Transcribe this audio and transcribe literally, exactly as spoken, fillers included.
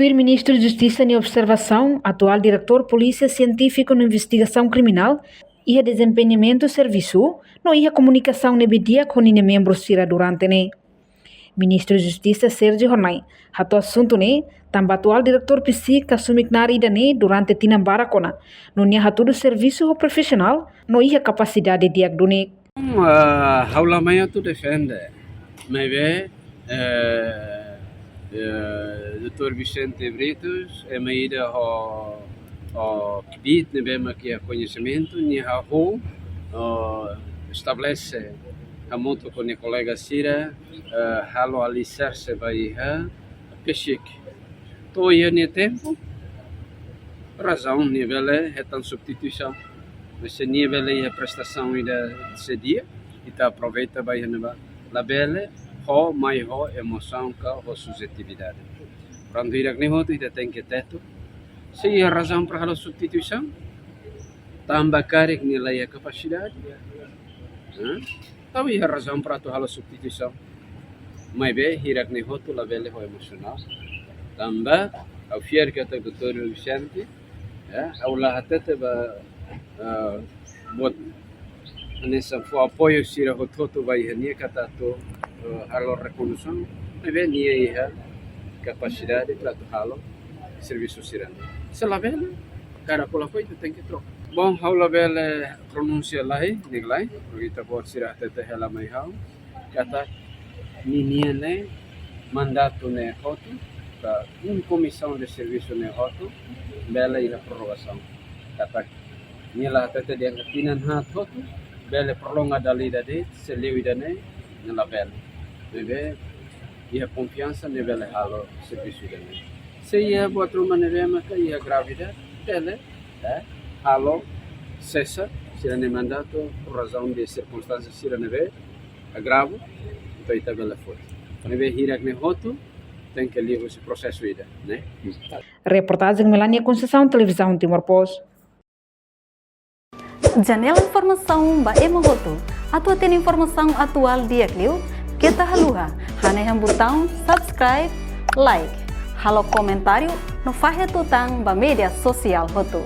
Tuir Ministru Justisa nia observasaun, atuál diretór Polísia Sientífiku no Investigasaun Kriminál iha dezempeñamentu servisu no iha komunikasaun ne'ebé di'ak ho ninia membru sira durante ne'e. Ministru Justisa Sérgio Hornai hato'o asuntu ne'e tanba atuál diretór PSIK asumi knaar ida-ne'e durante tinan barak ona, no nia hatudu servisu ho profisionál no iha kapasidade di'ak duni. Ah, ha'u la mai atu defende, maibé, eh, eh, doutór Vicente Britos, ema ida ho, ho kbiit ne'ebé mak iha koñesimentu, nia hahú, oh, estabelese hamutuk ho nia kolega sira, eh, halo aliserse ba iha PSIK. To'o iha nia tempu, razaun nia bele hetan substituisaun. Mas se nia bele iha prestasaun ida sei di'ak, ita aproveita ba iha ne'ebá. Labele ho, mai ho emosaun ka ho subjetividade. Prontu, hirak ne'e hotu ita tenke tetu. Se iha razaun para halo substituisaun, tanba karik nia la iha kapasidade, hã? Entaun iha razaun para atu halo substituisaun. Maibé, hirak ne'e hotu labele ho emosionál. Tanba, ha'u fiar katak doutór Vicente, ya, ha'u la hatete ba, ah, buat hanesan fó apoiu sira hotu-hotu ba iha nia katak atu, eh, halo rekondusaun, maibé nia iha kapasidade para atu halo servisu sira-ne'e. Se labele, kada kola ko ita tenke troka. Bom, ha'u labele pronunsia lai, nia lai, porque ita-boot sira hatete hela mai ha'u katak ninia ne'e mandatu ne'e hotu, ka un komisaun de servisu ne'e hotu, bele iha prorrogasaun. Katak nia la hatete dehan tinan haat hotu, bele prolonga dala ida de'it, se liu ida-ne'e, nia labele. Maibé, iha konfiansa nia bele halo servisu ida-ne'e. Se iha buat ruma ne'ebé maka iha gravidade, bele, eh, halo sesa sira-nia mandatu, por razaun de sirkunstánsia sira ne'ebé agravu, entaun ita bele foti. Maibé hirak ne'e hotu, tenke liu husi prosesu ida, ne'e? Reportajen Melania Conceição, Televizaun Timor Post. Janela informasaun ba ema hotu. Atu hatene informasaun atuál di'ak liu, keta haluha hanehan butaun subscribe, like, halo komentáriu no fahe tutan ba média sosiál hotu.